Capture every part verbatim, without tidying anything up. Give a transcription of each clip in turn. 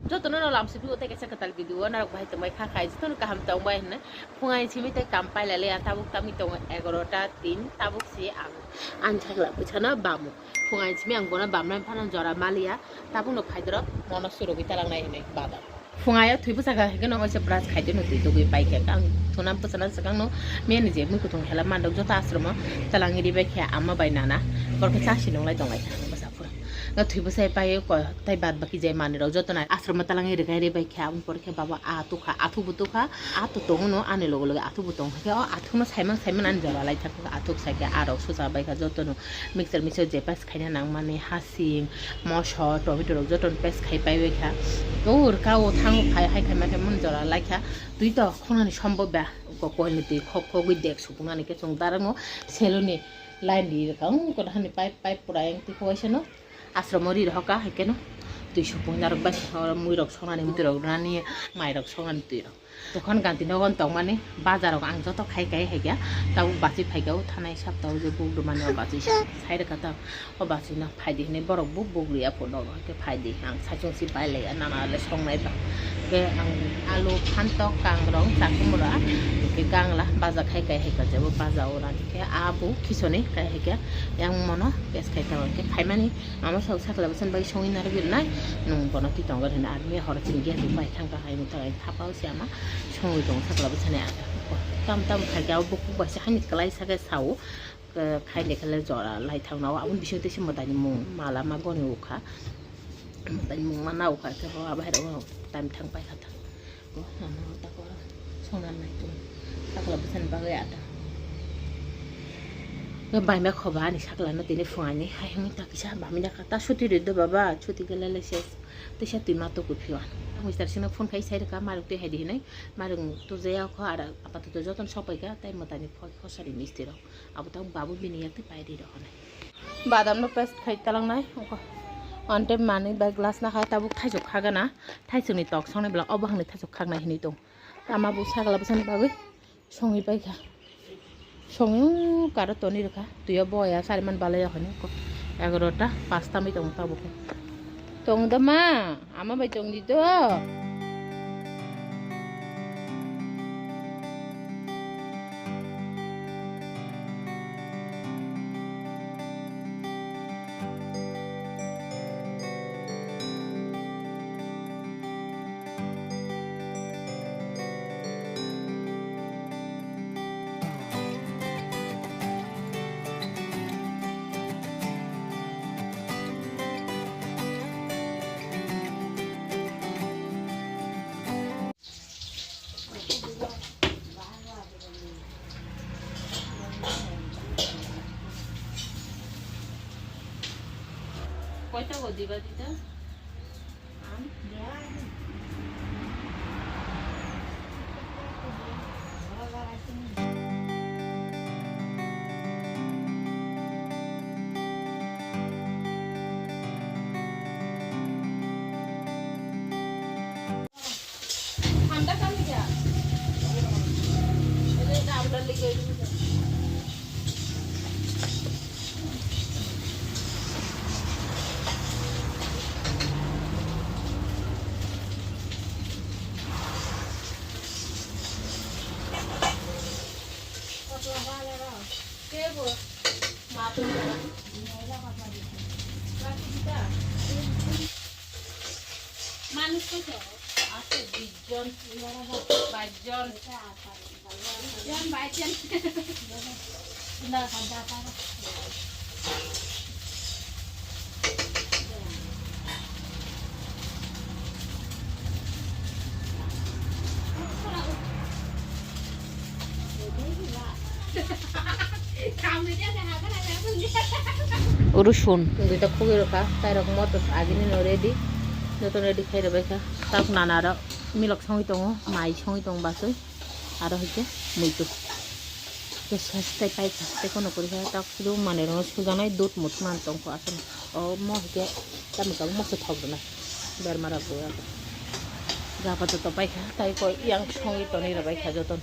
Jotono no lamsi phuru tei kaisa kwtal video o norok bahai tongbai kha khai, jotono kaham tongbai hinwi phungai simi tei kam pailaliya, tabuk tamwi tongo egarota tin, tabuk se ang ani sakla bwsano bamuk. Phungai simi ang bono bamnai phano jora maliya, tabukno phaidoro mono surugwi talangnai hinwi badam. Phungaio thwi bwsakha hwnkhe no waisa brush khaitwi no twi tugwi paikha. Ang thunam bwsana swkangno meni je mui kuthung hela mandok joto ashromo talangwi ribai khe ama bai nana borokhe chasi nunglai tonglai kha bwsa phuru. No thwi bwsai paio ko tei bad baki je manwirok jotono ashromo talangwi rwkhe ribai khe aboni pore khe baba a tukha athukbo tukha athuk tongo no ani loge loge athukbo tong khe o athukno saimang saimang ani jora lai thangkha athuk saikhe arok susa baikha jotono. Mixture mixture je paste khaina nangmani hasing, moso, tomato rok jotono paste khai paibai kha. Ur ka o thango khai hai khai ma khe mun jora lai kha. Twi to khonani sombo ba ko koil ni twi khok khogwi dek supung ani khe chwng darang o seloni line ri rwkha. Ung ko hani pipe pipe pura yang twi khogwi seno. Asromo ri rwkha hai khe no twi supung darok bai oro mui rok songnani mui rok rani mai rok songnani twi rok. Tokhan ganti nogon tongmani bazar rok ang joto khai kai hai khe tabuk bachwi phai khe o thanai sapta o je buk rwmani o bachwi sa sai rwkha ta o bachwi no phai di hinwi borok buk buk riya phunuk hai khe phai di ang saichung si pai lai ya nana le songnai ba khe ang alu phantok kangrong chakhumra khe gangla baja khai kai hai khe je bo baja o rani khe a bu khisoni kai hai khe yang mono pes khai ta khe phaimani. Ama sok sakla bwsani bagwi songwi narwgwi rwnai, nwng bono twi tongo hwnwi army horo chini gate rok bai thangkha hai nwng thangwi thapa o se ama songwi tongo sakla bwsani ata. Tam tam khaikhe abo bukhuk bai se haini kwlai sakhe sao, khaile khaile jora lai thangna o aboni bisingtwi se mwtaini mung mala ma goni ukha, mwtaini mung ma na ukha khe bo abo hai rok time thang paikha ta. Ko, ano tako songna nai tu. Takla bwsani bagwi ata. Yo bai ma khoba ani sakla no tini phung ani. Hai hwnwi ta kisa bamina kha. Ta suti ri do baba, suti gele le ses. Tisa twi ma to ku phiwa. Mister sino phone khai sai rwkha, marok twi hai di hinai. Marok tu jaya kho ara apato to joton sopai kha, tai mwtani phoi khosari misti rok. Abo tang babu bini yak twi pai ri rok hinai. Badam no paste khai talang nai. Ante manwi bai glass na khai tabuk thaisok khagana. Thaisokni tok songnai bwla obo hwnwi thaisok khaknai hinwi tong. Ama bo sagla bwsani bagwi songwi paikha. Songwi karo toni rwkha. Twiyo boya sari man balai ya hwnwi ko. Egarota pasta mi tong tabuk. Tong da ma, ama bai tong di do. Koita go diba dita? Thanda kami kya? Ele na amla ligai. Manuj koi jon? Aswk bish jon, bais jon. Jon bais jon. Urusun. Duita khogwi rokha, tai rok moto agini no ready. Joto ready khai rwbaikha. Tak nana rok milok songwi tongo, mai songwi tongo baswi. Aro hai khe muitu. Khe ses tei paikha, tei kono kori khe tak sudu manwi rokno sujaknai dud muthungna tongkho aswk. Omo hai khe tamni tabuk mokhe thok rwnai. Berma rok bo ya. Japa joto paikha, tai koi yang songwi tonwi rwbaikha joto.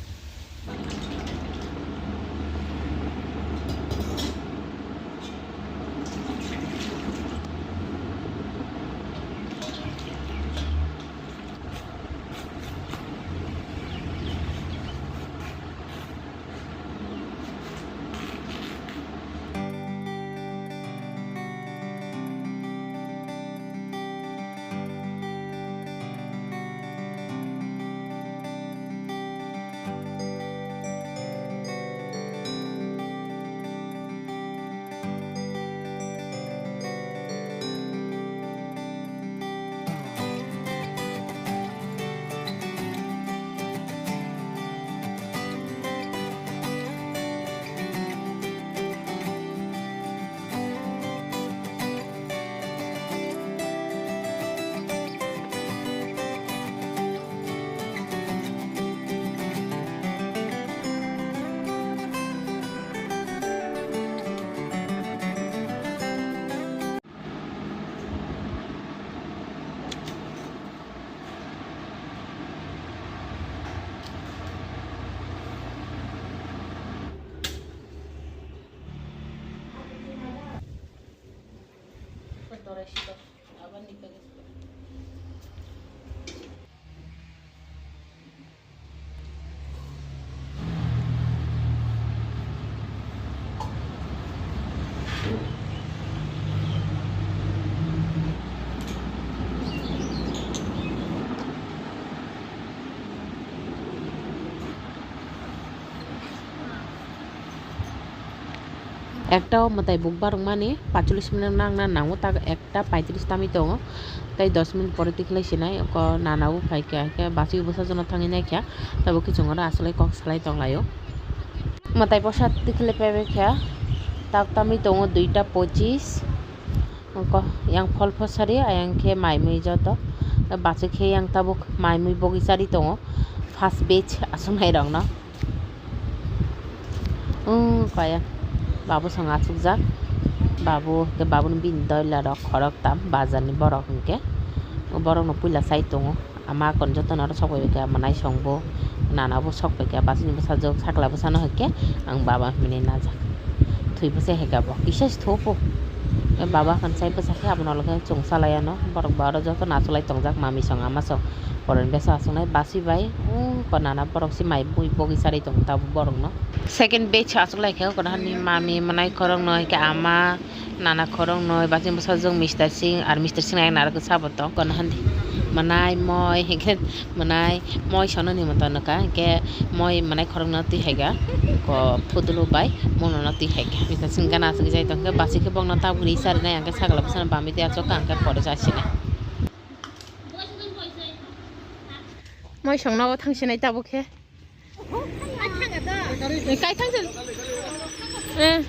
Ekta o mwtai buk barwkmani paichollish minute nang na nango, tak ekta paitris tamwi tongo, tei dos minute pore tikhlai sinai oko nana bo phaikha, hwnkhe bachwi bwsajwkno thangwi naikha, tabuk kiching oro asolai kok salai tonglaio. Mwtai bwsa tikhlai paibaikha, tak tamwi tongo duita pochis, oko yang phol phosari ayang khe mai mui joto, bachwi khe yang tabuk mai mui bogwi chari tongo, first batch aswk nairokno. Wng kaya babu song achukjak. Babu hwnkhe babuni bini doilarok khoroktam bazarni borok hwnkhe. Borokno puila chai tongo. Ama kon jotono oro sok bai kha, mwnai songbo, nanabo sok bai kha, bachini bwsajwk sakla bwsano hwnkhe ang baba hinwi najak. Thwi bwsai hai kha bo kisa se thupo. Baba hwn chai bwsa khe abono loghe chwng salai ano. Borok ba oro jotono achuk lai tongjak, mami song ama song. Boroni bwsa achuknai basi bai, wng ko nana borok se mai bui bogwi charwi tongo tabuk borokno. Second batch achuk lai khe, kono hani mami mwnai khoroknwi, hwnkhe ama, nana khoroknwi, bachini bwsajwk Mister Singh, ar Mister Singh ayang narwk sabo tong, kono hani mwnai, moi, hwnkhe mwnai, moi sono ni moto nokha, hwnkhe moi mwnai khorokno twi hai kha, ko phudulu bai mono no twi hai kha. Mister Singh gana achuk jai tong khe, basi khe bokno tabuk ri charinai, hwnkhe sakla bwsano bamwi twi achuk kha, hwnkhe pore chasinai. Moi songno o thangsinai tabuk khe. Kai thangsin. Eh.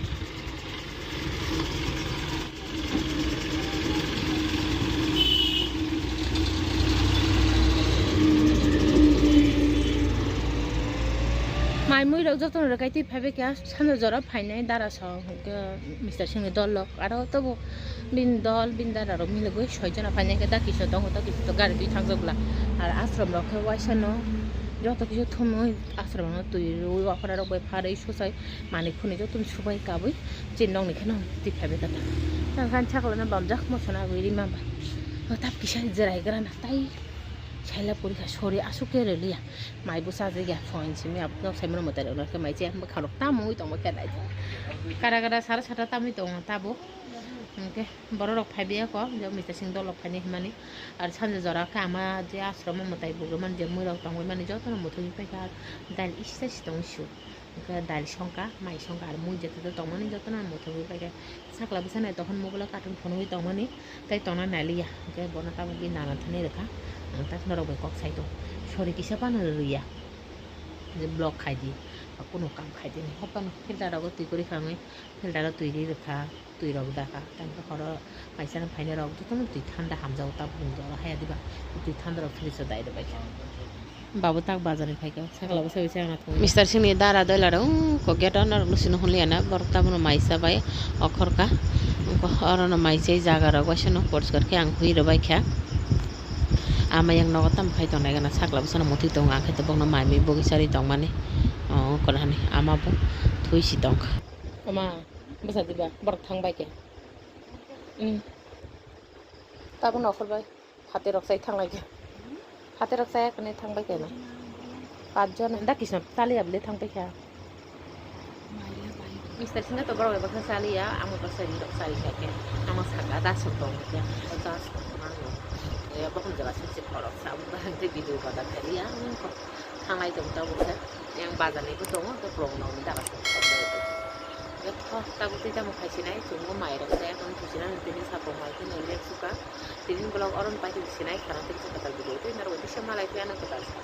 Mai mui rok jotono rwkai twi phaibai kha, sanja jora phainai dara song hwnkhe Mister Singh ni dol rok, aro tabuk bini dol bini dara rok miligwi soi jona phainai khe, da kisa tongo, da kisa to gari twi thangjak bwla, ar ashram rok khe waisa no joto kisa thumui ashram no twi rwui waphara rok bai pharwi susai manwi khunui joto no subai kabui chini nokni kheno twi phaibai kha ta. Tang khan sakla no bamjak moso nagwi rima ba, o tab kisa jerai gra na tai. Saila puri kha sori aswk khe rwliya. Mai bo chajak ya phone simi abo nok saimano mwtai rok no khe mai che bwkha rok tamo wngwi tongma khe nai. Kara kara sara sata tamwi tongo tabuk. Hwnkhe borok rok phaibai ya kho je Mister Singh dol rok phainai hwnmani. Ar sanja jora khe ama je ashram o mwtai buk rwmani je mui rok tongwi mani jotono muthungwi paikha. Dail isi se tongwi su. Hwnkhe dail songkha, mai songkha, ar mui jeto tongmani jotono muthungwi paikha. Sakla bwsano tokhon mobile o cartoon phunugwi tongmani tei tongna nailiya. Hwnkhe bono tabuk bini nana thani rwkha. Ang tak norok bai kok sai tongo. Sori kisa phano rwya. Je block khai di, ba kunu kam khai di. Hopano filter rogo twi kwrwi kha wngwi, filter o twi ri rwkha, twi rok dakha. Tei horo kaisa no phainai rok jotono twi thanda hamjago, tabuk nwng jora haya diba. Twi thanda rok fridge o dai rwbaikha. Babo tak bazar ni phaikha, sakla bwsa bai chana thangwi. Mister Singh ni dara doila rok, wngkha gate o norok no sino hwnliya na, borok tabuk no mai cha bai okhorkha. Wngkha oro no mai chai jaga rok waisa no poriskar khe ang hui rwbaikha. Ama yang nogo tamo khai tongnai gana, sakla bwsa no muthwi tongo, ang khe tabuk no mai mui bogwi charwi tongmani. O, wngkha hani ama bo thwi si tongkha. Ama bwsa diba borok thang bai khe. Hmm. Tabuk no okhor bai. Phaterok chai thanglai khe. Phaterok chaya khe thangbai khe na. Pachjon da kisa chaliya bwle thangbai kha. Mister Singh to borok bai baksa chaliya, amo baksa rirok chali kha khe. Amo saka da sok tong khe. Da sok tong ano. Ya bokhum jala sing sing khorok sa amo bahang te video bada khe ya. Thanglai tong tabuk khe. Yang bazar ni bo tongo, tei borok nokni daga tong tabuk. Tho, tabuk tei tamo khai sinai, chwng bo mai rok se, tamo khai sinai, tini sapung mai khe nai lek suka. Tini vlog oro ni pai tini sinai, khana tini sa kwtal video tei norok bai kisa malai phiya no kwtal sa.